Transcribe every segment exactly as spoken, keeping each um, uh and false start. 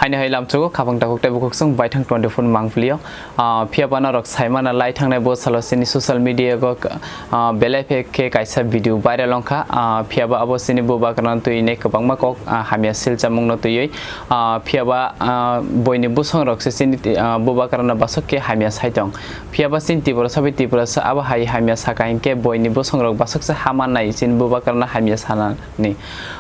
Aini hai lamchugo khapang takhuk tei bukhuk song baithang twenty four mangpili o. Ah, phiya ba norok saimana lai thangnai bo salo chini social media go, ah, belai phe khe kaisa video viral wngkha. Ah, phiya ba abo chini bubagrano twi ne kwbangma kok, ah, hamya silchamung no twiwi. Ah, phiya ba, ah, boini bosong rok se chini, ah, bubagrano basok khe hamya sai tong. Phiya ba chini Tiprasa bai Tiprasa abo hai hamya saka hinkhe boini bosong rok basok se hama nai chini bubagrano hamya sanani.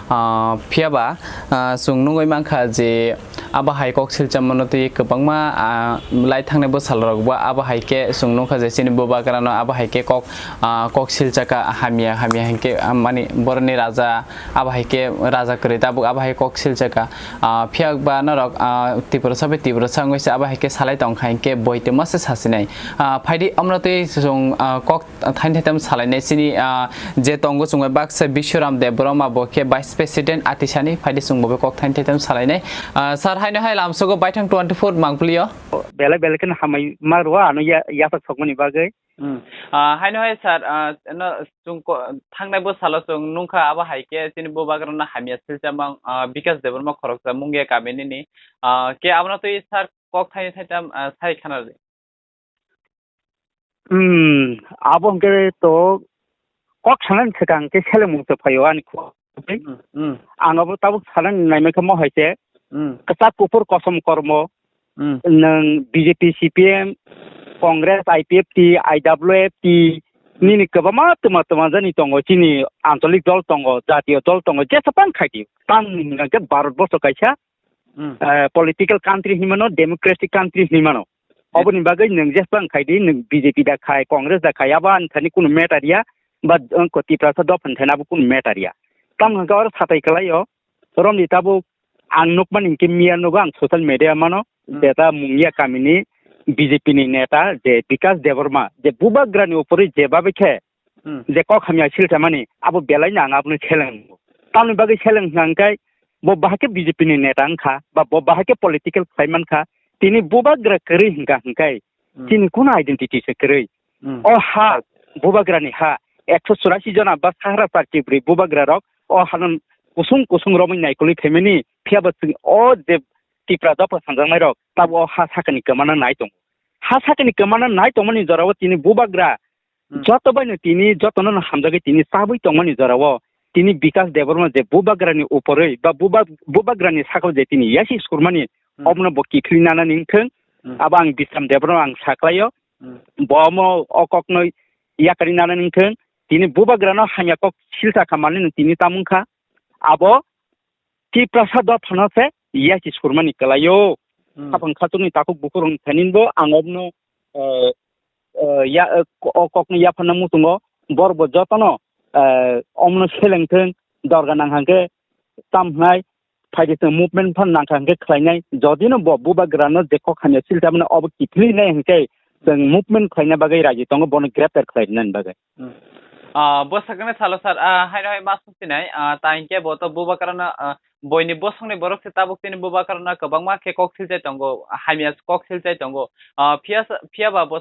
Ah, phiya ba, ah, chwng nugwi mankha je abo hai kok silchamano twi kwbangma, ah, lai thangnai bwsala rok bo abo hai khe chwng nukha je chini bubagrano abo hai khe kok, ah, kok silchaka hamya hamya hinkhe, ah, mani boroni raja abo hai khe raja kwrwi tabuk abo hai kok silchaka. Ah, phiya ba norok, ah, Tiprasa bai Tiprasa wngwi se abo hai khe salai tongkha hinkhe boi tongma se sasinai. Ah, phaidi omno twi chwng, ah, kok thaini thaitam salainai chini, ah, je tongo chwng bai baksa Biswaram Debbarma bo khe Vice President atisani phaidi chwng bo kok thaini thaitam salainai. Ah, sir, haino hai lamsogo baithang twenty four mangpili o. Belai belai kheno hamai ma rwo ano ya-, yasak sokmani bagwi. Hmm. Ah, haino hai sir, ah, no, chwng ko-, thangnai bo salo chwng nungkha abo hai khe chini bubagrano hamya silchamang, ah, Bikash Debbarma khoroksa Mungia kami nini. Ah, khe abono twi sir kok thaini thaitam, ah, sai khana rwdi. Hmm, abo hwnkhe to kok sanani swkang khe selengmung se phaio ani khuk. Hmm, hmm. Ang abo tabuk sanani naimai khe mo hai se, hmm, kwchak kuphur kosom kormo, hmm, nwng B J P, C P M, Congress, I P F T, I W F T, hmm, nini kwbangma twma twma jani tongo, chini ancholik dol tongo, jatiyo dol tongo, jesa phang khaidi. Tamni hwnkhe Bharat borso kaisa, hmm, eh, political country hinwi mano, democratic country hinwi mano. Yes. Oboni bagwi nwng jesbang khai di, nwng B J P da khai, Congress da khai, abo ani thani kunu matter ya, ba, eh, ko Tiprasa dopha ni thani abo kunu matter ya. Tamo hwnkhe oro satai kwlai o, romni tabuk ang nukmani hinkhe miya nugo ang social media mano, hmm, jeta Mungia kamini B J P ni neta je Bikash Debbarma, je bubagrani upori jebabe khe, hmm, je kok hamya silchamani, abo belai no ang abono seleng. Tamni bagwi seleng hwnkha hwnkhe bo bahai khe B J P ni neta wngkha, ba bo bahai khe political khlai mankha, tini bubagra kwrwi hwnkha hwnkhe, hmm, chini kuno identity se kwrwi. Hmm. O ha, bubagra ni ha, ekso churasi jona ba sahra char chibrwi bubagra rok o hano kusung kusung romwi naikolwi phaimani, phiya ba chwng o je Tipra dopha sanjaknai rok tabo o ha sakani kwmana nai tongo. Ha sakani kwmana nai tongmani jorao tini bubagra, hmm, joto bai no tini, joto no hamjagwi tini chabwi tongmani jorao tini Bikash Debbarma je bubagrani uporwi ba buba-, bubagrani sakao je tini yasi surmani, hmm, obono bo kiphilwi nanani wngthwng. Hmm. Abo ang Bishram Debbarma ang saklaio. Hmm. Bo omo o kokno yakarwi nanani wngthwng. Tini bubagrano hamya kok silsa kha manwi no tini tamo wngkha. Abo Tiprasa dophano se yasi surmani kwlaio. Hmm. Khapang khachukni takhuk bukhuk rokni thani bo ang obono, eh, eh, ya, eh, ko-, o kokno yapharna muchungo, borok bo jotono, eh, omono selengthwng, dorga nang hwnkhe tam hwnai, phaidi chwng movement phano nangkha hwnkhe khlainai, jodino bo bubagrano je kok hamya silchamani obo kiphilwi nai hwnkhe chwng movement khlaina bagwi raji tongo, bono greptar khlai rwnani bagwi. Hmm. Ah, bwsakni salo sir, ah, haino hai ma suksinai, ah, ta hinkhe bo to bubagrano, ah, boini bosongni borok se tabuk chini bubagrano kwbangma khe kok silchai tongo, hamya kok silchai tongo. Ah, phiya sa, phiya ba bo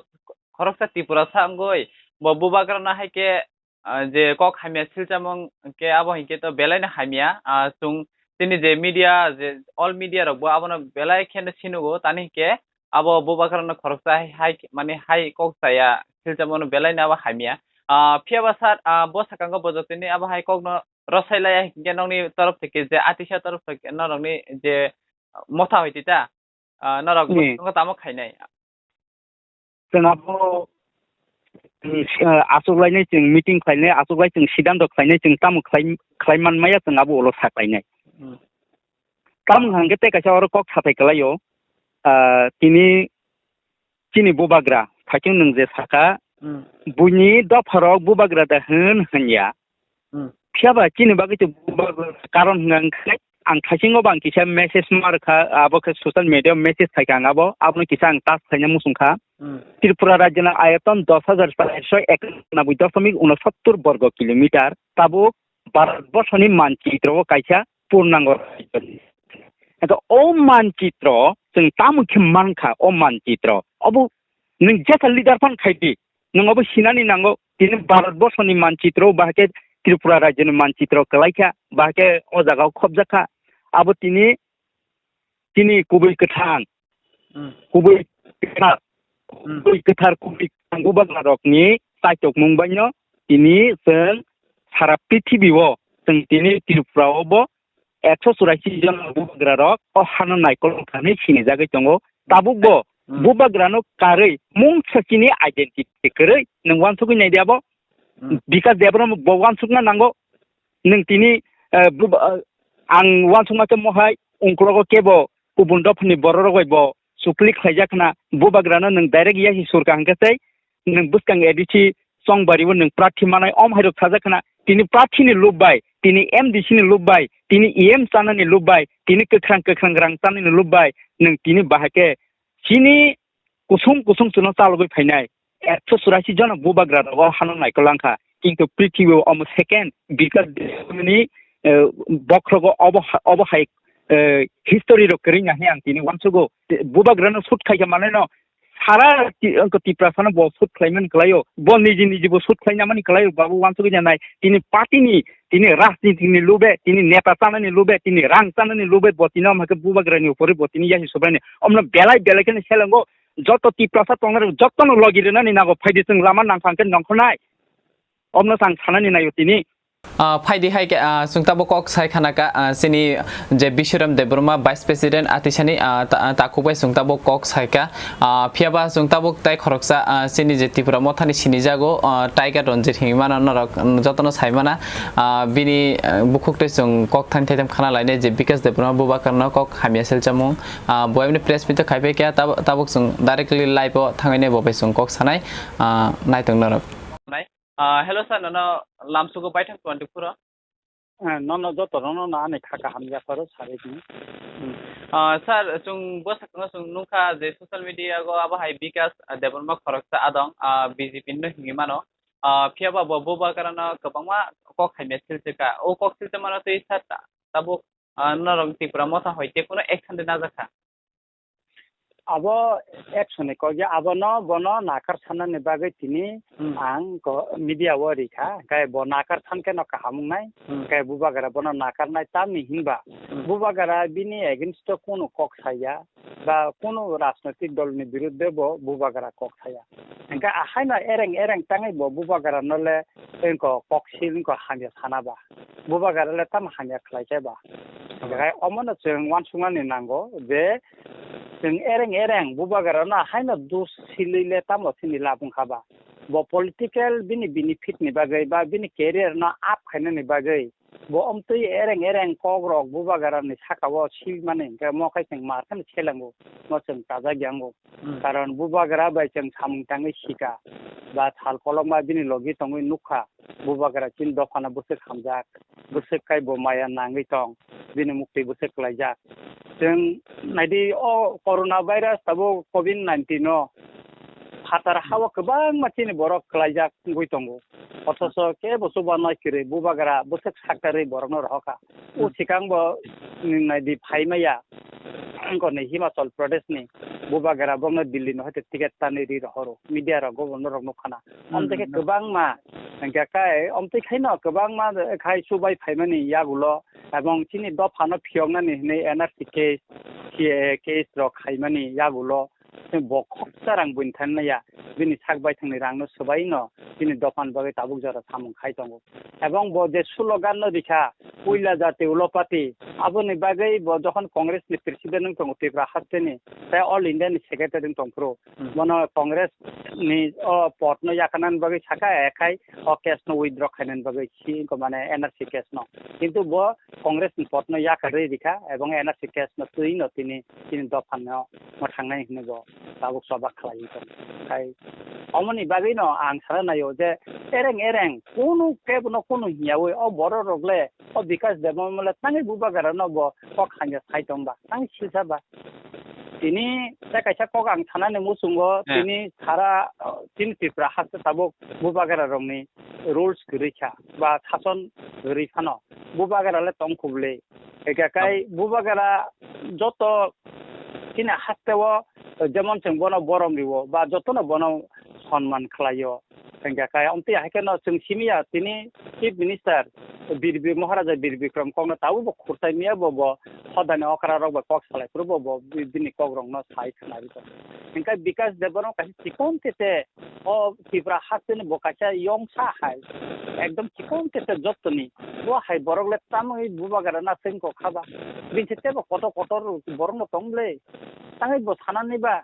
khoroksa Tripurasa wngwi bo bubagrano hai khe, ah, je kok hamya silchamung khe abo hinkhe to belai no hamya, ah, chwng chini je media, je all media rok bo abono belai kheno sinugo, tani hinkhe abo bubagrano khoroksa hai, hai, mane hai kok chaya silchamano belai no abo hamya. Ah, phiya ba sir, ah, bo swkango bo jotoni abo hai kokno rwsai laiya hinkhe nokni torof theke je atisa torof theke norokni je motha hoi tita, ah, norok hmm, bo tamo khainai. Chwng abo, chwng, ah, achuk lainai chwng meeting khlainai, achuk lai chwng siddhanto khlainai, chwng tamo khlai, khlai man maya chwng abo ulo sa khlainai. Hmm. Tamo hwnkhe tei kaisa oro kok sathai kwlaio, ah, tini chini bubagra, phaikhe nwng je saka, hmm, buini dopharok bubagra da hwn hwnya. Hmm. Phiya ba chini bagwi to bubagra karon hwnka hwnkhe ang thaisingo bo ang kisa message ma rwkha, abo khe social media message khaikha ang abo, abono kisa ang touch khlaina muchungkha. Hmm. Tripura rajyoni ayoton dos hajar charso ekanoboi doshomik unosottor borgo kilometer, tabuk Bharat borsoni manchitro o kaisa purnango rajyo. Ento o manchitro chwng tamo khe mankha, o manchitro obo nwng jesa leader phan khaidi, nwng obo sinani nango, tini Bharat borsoni manchitro, bahai khe Tripura rajyoni manchitro kwlaikha, bahai khe o jagao khobjakha. Abo tini chini kubui kwthang, Hmm. kubui kwthar, Hmm. kubui kwthar, kubui kwthang bubagra rokni chaitokmung baino tini chwng sara prithibi o, chwng tini Tripura o bo ekso churashi jon bubagra rok o hano naikolong thani sinijagwi tongo. Tabuk bo Hmm. bubagra no karwi mungsa chini identity kwrwi nwng wansugwi nai dia bo. Hmm. Bikas Debbarma bo wansukna nango. Nwng tini, eh, buba-, eh, ang wansukma khe mohai ungklogo kebo kubun dophani borok rok bai bo chukli khlaijak khna, bubagra no nwng direct yasi surka hwnkhe tei nwng bwskang A D C chongbari o nwng prathi manai om hairok sajak khna, tini prathi ni lob bai, tini M D C ni lob bai, tini E M chanani lob bai, tini kwkhrang kwkhrang rang chanani lob bai nwng tini bahai khe chini kusung kusung chwngno chalogwi phainai ekso churashi jona bubagra rogo hano naikol langkha, kintu prithibi o omo second Bikas Debbarmani, eh, bokhrogo obo ha-, obo hai, eh, history rok kwrwi nahai ang tini wansugo. Bubagrano shoot khaikha maneno sara ti-, wngkha Tiprasano bo shoot khlaimani kwlaio, bo niji niji bo shoot khlainamani kwlaio, babu wansugwi nai tini party ni, tini rajniti ni lube, tini neta chanani lube, tini rang chanani lube, bo tini omo hai khe bubagrani upore bo tini yasi subraini omno belai belai kheno selengo. Joto Tiprasa tongnai rok jotono logi rwnani nango, phaidi chwng lama nangkha hwnkhe nongkhornai. Omno chwng sanani naio tini. Ah, phaidi hai khe, ah, chwng tabuk kok sai khana kha, ah, chini je Biswaram Debbarma Vice President atisani, ah, ta-, ah, takhuk bai chwng tabuk kok sai kha. Ah, phiya ba chwng tabuk tai khoroksa, ah, chini je Tipra Mothani sinijago, ah, Tiger Ranjit hinwi mano norok, mm, jotono sai mana. Ah, bini, ah, bukhuk tei chwng kok thani thaitam khana lainai je Bikas Debbarma bubagrano kok hamya selchamung. Ah, bo emni press meet o khai pai kha, tab-, tabuk chwng directly live o thangwi nai bo bai chwng kok sanai, ah, naitong norok. Nai. Ah, hello sir, nono lamsugo baithang twenty-four o. Ah, nono joto nono ani kha kaham yapharo sarwi di. Hmm. Ah, sir, chwng bwsakno chwng nukha je social media o abo hai Bikas, ah, Debbarma khoroksa adong, ah, B J P no hinwi mano. Ah, phiya ba bo bubagrano kwbangma kok hamya silchika. O kok silchimano twi sir ta-, tabuk ah, norok Tipra Motha hoi tei kuno action de najak kha. Abo action ni kok ya, abono bono nakar sanani bagwi tini Hmm. ang ko media o ri kha, hwnkhe bo nakar san khe no kaham wngnai, Hmm. hwnkhe bubagra bono nakar nai tamni hinba Hmm. bubagra bini against o kunu kok saya ba kunu rajnoitik dol ni birudde bo bubagra kok saya. Hwnkhe ahaino ereng ereng tangwi bo bubagra no le wngkha kok sil wngkha hamya sana ba. Bubagra le tamo hamya khlai khe ba. Hwnkhe omono chwng uansuknani nango je chwng ereng ereng bubagra no haino dos silwi le tamo sini lab wngkha ba. Bo political bini benefit ni bagwi ba bini career no up khainani bagwi bo omtwi ereng ereng kok rok bubagra ni saka o sil mani hwnkhe mo khai chwng mar kheno selango, mo chwng chajak yango. Hmm. Karon bubagra bai chwng samung tangwi sika, ba sal kolokma bini logi tongwi nukha, bubagra chini dophano bwswk hamjak, bwswk kai bo maya nangwi tong, bini muktwi bwswk klaijak. Chwng naidi o corona virus tabuk covid nineteen o phatar hao kwbangma chini borok klaijak wngwi tongo. Othoso kebo chubanai kwrwi bubagra bwswk saktarwi borokno rohorkha. O Hmm. swkang bo, mm, naidi phaimaya wngkha ni Himachal Pradesh ni bubagra bokno Delhi no hoite ticket tanwi ri rohoro. Media rok governor rok nukha na. Hmm, omtwi khe hmm. Kwbangma hwnkhe kai omtwi khaino kwbangma khai chubai phaimani yagulo ebong chini dophano phiyoknani hinwi N R C case, C A A case rok khaimani yagulo. Bo khoksa rang buini thani naiya, bini sak baithangni rangno swbaino bini dophani bagwi tabuk jora samung khai tongo. Ebong bo je slogan no rikha, puila jati ulo pati, aboni bagwi bo jokhon Congress ni president wng tongo Tripura hasteni, tei All India ni secretary wng tongphuru, Hmm. bono Congress ni o pod no yakarnani bagwi saka, ekhai o case no withdraw khainani bagwi si wngkha mane N R C case no. Kintu bo Congress ni pod no yakarwi rikha ebong N R C case no twi no tini, tini dopha no mwthangnai hinwi bo tabuk choba khlaiwi tongo. Khai omoni bagwi no ang sana naio je ereng ereng kunu kebo no kunu hiyawi o borok rok le o Bikas Debbarma le tangwi bubagra no bo kok hanja sai tong ba tangwi silsa ba. Tini tei kaisa kok ang sanani muchungo, Eh. tini sara, uh, chini Tripura haste tabuk bubagra rokni rules kwrwi kha ba sason kwrwi phano bubagra le tong kubli. Eka kai Am- bubagra joto chini haste o jemon chwng bono borom riwo ba jotono bono sonman khlaio. Hingke kai omtwi hai kheno chwng simiya tini Chief Minister Bir Bir Maharaja Bir Bikram kokno tabuk bo khurchai miya bo, bo hodani okra rok bai kok salai phuru bo, bo bi-, bini kok rokno sai khna ri tongo. Hingkhe Bikash Debbarma kaisa chikon kete o Tripura hasteni bo kaisa yongsa hai, ekdom chikon kete jottoni. Bo hai borok le tamwi bubagra na chengkok khaba. Bini se tebo kotor kotor borokno tong ble. Tangwi bo sanani ba,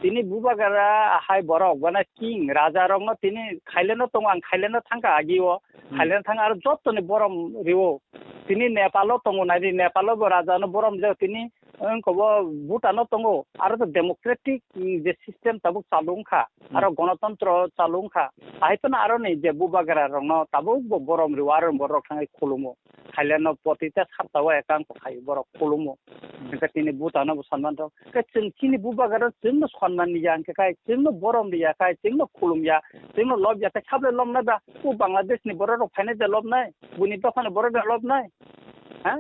tini bubagra hai borok, bana king, raja rokno tini khaileno tongo, ang khaileno thangkha agi o, Hmm. khaileno thang aro jottoni borom rio. Tini Nepalo tongo, naidi Nepalo bo raja no borom rio, tini wngkha bo Bhutan o tongo, aro to democratic, mm, je system tabuk chalu wngkha, Hmm. aro gonotontro chalu wngkha, hai phano aro ni je bubagra rokno tabuk bo borom rio, aro borok thangwi khulumo. Thailand no protita sapta o ekang kok khai borok khulumo. Hingke tini Bhutan no bo sonman rok. Ke chwng chini bubagra chwng no sonman ya hingke kai chwng no borom ya kai chwng no khulum ya chwng no lob ya kai sable lom na da. O Bangladesh ni borok rok phainai da lom nai. Buni dopha ni borok da lom nai. Ha?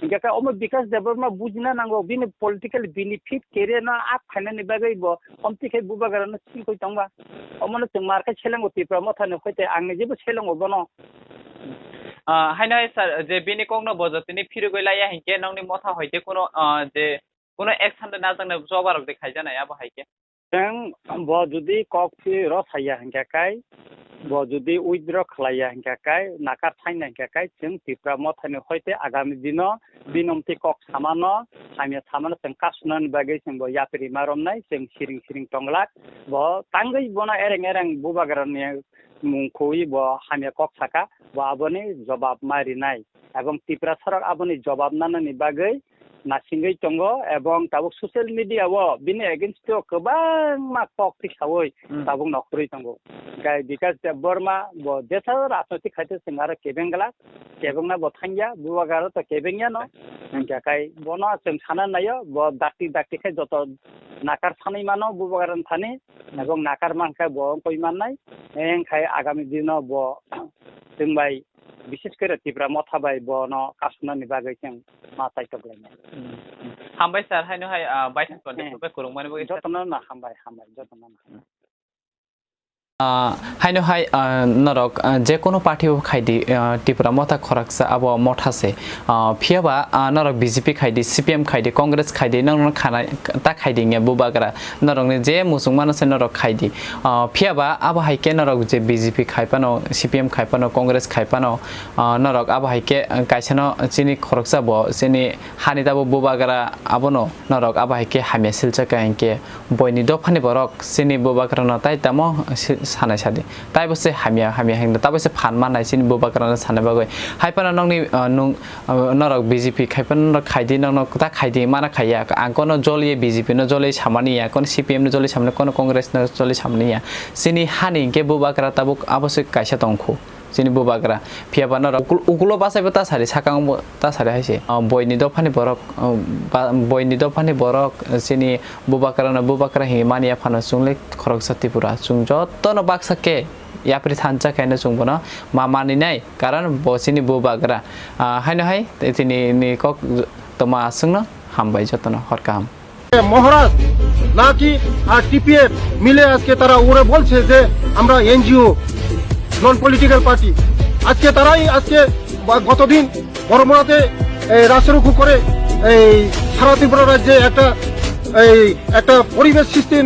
Hingke kai omo Bikash Debbarma bujina nango bini political benefit career no ak phainani bagwi bo omti khai bubagra no sikoi tongba. Omo no chwng mar khai selengo Tipra motha ni hoite ang ni jebo selengo bono. Ah, haino hai sir, je bini kokno bo jotoni phirigwi laiya hinkhe nokni motha hoite kuno, ah, je kuno action de najaknai choba rok de khaijaknai abo hai khe. Chwng bo jodi kok phi ro saya hinkhe kai, bo jodi withdraw khlaiya hinkhe kai, nakar thaina hinkhe kai, chwng Tipra mothani hoite agami dino binomti kok samano, hamya samano chwng kasunani bagwi chwng bo yapri ma romnai, chwng siring siring tonglak, bo tangwi bono ereng ereng bubagrani mung khoi bo hamya kok saka, bo aboni jobab ma rinai. Ebong Tiprasa rok aboni jobab nanani bagwi nasingwi tongo, ebong tabuk social media o bini against o kwbangma kok tisaui Hmm. tabuk nokhorwi tongo. Gai Bikash Debbarma bo jesa rajnoitik khaite chwng aro kebeng glak, kebengna bo thangya, bubagra to kebengya no. Hingkha kai bono chwng sana naio, bo dakti dakti khai joto nakar sanwi mano bubagra thani, Hmm. ebong nakar mankha bo wngkoi mannai, engkhai agami dino bo chwng bai, bises kore Tipra motha bai bono kasunani bagwi chwng ma chaitok lainai. Hmm. Hambai sir, haino hai, ah, baithang contact Hmm. rwbai kwrwngmani bagwi sir. Jotono no hambai, hambai, jotono no hambai. Ah, haino hai, ah, norok, ah, je kono party bo khaidi, ah, Tipra motha khoroksa abo motha se. Ah, phiya ba, ah, norok B J P khaidi, C P M khaidi, Congress khaidi, norok khana ta khaidi wngya bubagra. Norokni je muchung mano se norok khaidi. Ah, phiya ba abo hai khe norok je B J P khai phano, C P M khai phano, Congress khai phano, ah, norok abo hai khe, ah, kaisa no chini khoroksa bo chini hani tabuk bubagra abono norok abo hai khe hamya silsa kha hinkhe boini dophani borok chini bubagra no tai tamo si-, sanai sadi. Taibo se hamya, hamya hingna, taibo se phan mannai chini bubagra no sana bagwi. Hai phano nokni, ah, nung, ah, norok B J P khai phano norok khaidi, nokno kwta khaidi, mana khaiya. Ang kono joliye B J P no joliye samani ya, kono C P M no joliye samani, kono Congress no joliye samani ya. Chini hani hinkhe bubagra tabuk abo se kaisa tongkhu. Chini bubagra. Phiya ba norok ukul-, ukulo bachai bo ta sari, sakang bo ta sari hai se. Ah, boini dophani borok, ah, ba, boini dophani borok, chini bubagra no bubagra hinwi mani ya phano chwng le khoroksa Tripura. Chwng jotono baksa khe yapri thansa khe no chwng bono ma maninai, karon bo chini bubagra. Ah, haino hai tini ni kok toma aswkno hambai jotono hor kaham. মহারাজ নাকি আর টিপিএফ মিলে আজকে তারা ওরা বলছে যে আমরা NGO, non political party. আজকে তারাই আজকে বা গতদিন বড়মরাতে এই রাস্তারুখু করে এই সারা ত্রিপুরা রাজ্যে একটা এই একটা পরিবেশ সৃষ্টি,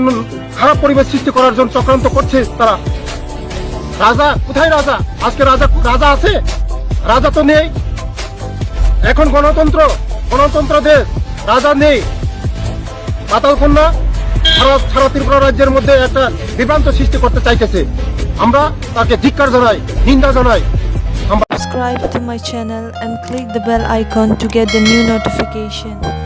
খারাপ পরিবেশ সৃষ্টি করার জন্য চক্রান্ত করছে তারা। রাজা কোথায়? রাজা আজকে রাজা, রাজা আছে? রাজা তো নেই। এখন গণতন্ত্র, গণতন্ত্র দেশ, রাজা নেই। পাতালকন্যা সারা, সারা ত্রিপুরা রাজ্যের মধ্যে একটা বিভ্রান্ত সৃষ্টি করতে চাইতেছে। আমরা তাকে ধিক্কার জানাই, নিন্দা জানাই। আমরা Subscribe to my channel and click the bell icon to get the new notification.